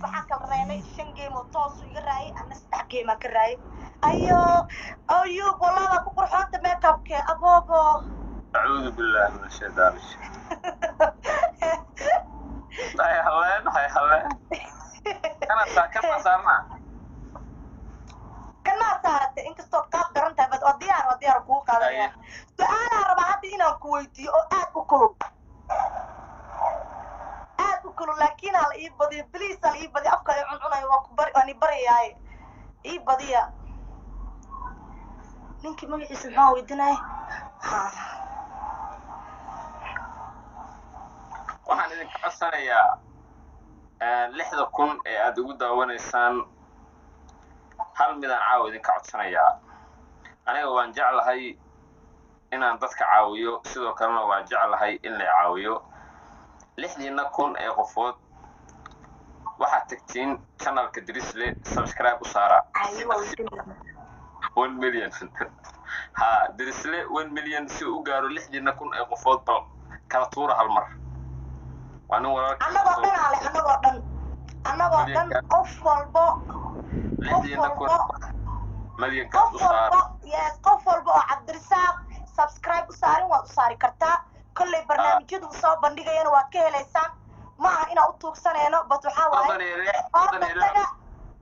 Waxaan kala reynay shan game oo toosu iga raayay, ana saddex game aan ka raayay. Ayo Ayub, wallah waa ku qurxoonta makeupke, aboobo. أعوذ بالله من الشيطان الرجيم. Hay halleen, hay halleen. Kana kana saarna. Kan maa saaratay? Inkastoo qaab daran tahay, bad waa diyaar, waa diyaar kugu qaadanaya. Su-aalaa rabaa hadda inaan ku weydiiyo oo aad u kulul, aad u kulul, laakiin hala ii badiyo, please, hala ii badiyo. Afka ay cuncunayo, waa ku bari, waan i barayaaye, ii badiya. Ninkii magaciisa maxaa weydiinaya? Ha. Waxaan idinka codsanayaa 6000 ee aad ugu daawanaysaan, hal midaan caawa idinka codsanayaa. Aniga waan jeclahay inaan dadka caawiyo, sidoo kalena waan jeclahay in la caawiyo. 60,000 ee qofood waxaad tagtiin channelka Drisle, subscribe u saara. Ay, waa weydiinaya. 1 million ha Drisle, 1 million si uu u gaaro. 60,000 ee qofood bal kala tuura hal mar. Waa nin walaalka. Annagoo dhan ale, annagoo dhan, annagoo dhan, qof walbo, qof 60,000 walbo milyankaas qof u saara. walbo, yes, qof walba oo Cabdirisaaq subscribe u saarin waad u saari kartaa. Kolley barnaamijyadu uu soo bandhigayana waad ka helaysaan. Ma aha inaan u tuugsanayno, but waxaa waaye 36, orda 36. Taga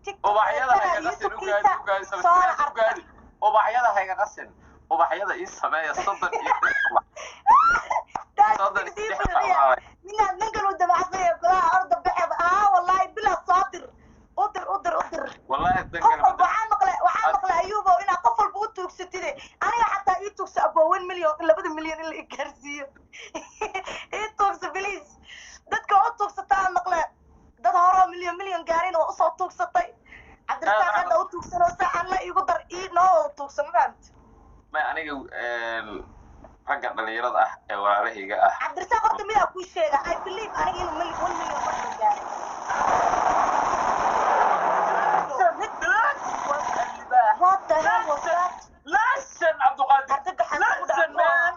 TikTok, Ubaxyada taga hayga qasin. YouTubekiisa Ugaadi, ugaadi. soona Subscribe. arka. Ugaadi, ubaxyada hayga qasin, ubaxyada ii sameeya. 36 ubax, 36 baa walaalahay. Inaad ninkan u dabacsanya golaha orda bexeb ah, wallahi bilaa soo dir, u dir, u dir, u dir. Wallahi dan Qof kale walba waxaa maqlay, waxaa maqlay, Ayuubow, inaad qof walba u tuugsatide. Aniga xataa ii tuugso, abo, 1 million, 2 milyan in la i gaarsiiyo ii tuugso, please. Dadka u tuugsataa maqle, dad horoo milyan milyan gaarin oo usoo tuugsatay. Cabdirasaaq hadda u tuugsanoo saacan la iigu dar, ii noo wada tuugsan, ma fahamti? May, aniga ragga dhalinyarada ah ee walaalahayga ah. Cabdirasaaq, horta midaa kuu sheega? I believe aniga inuu 1 million marka gaaray. What the hell was that? Listen, Cabduqaadir. Argagaxan ku Listen, man,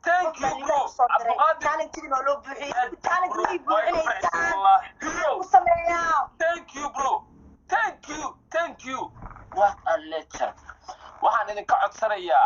thank you, bro. Cabduqaadir. Challenge waa loo buuxiyey, challenge way buuxinaysaan. Hero. U sameeyaa. Thank you, bro, thank you, thank you. What a legend. Waxaan idinka codsanayaa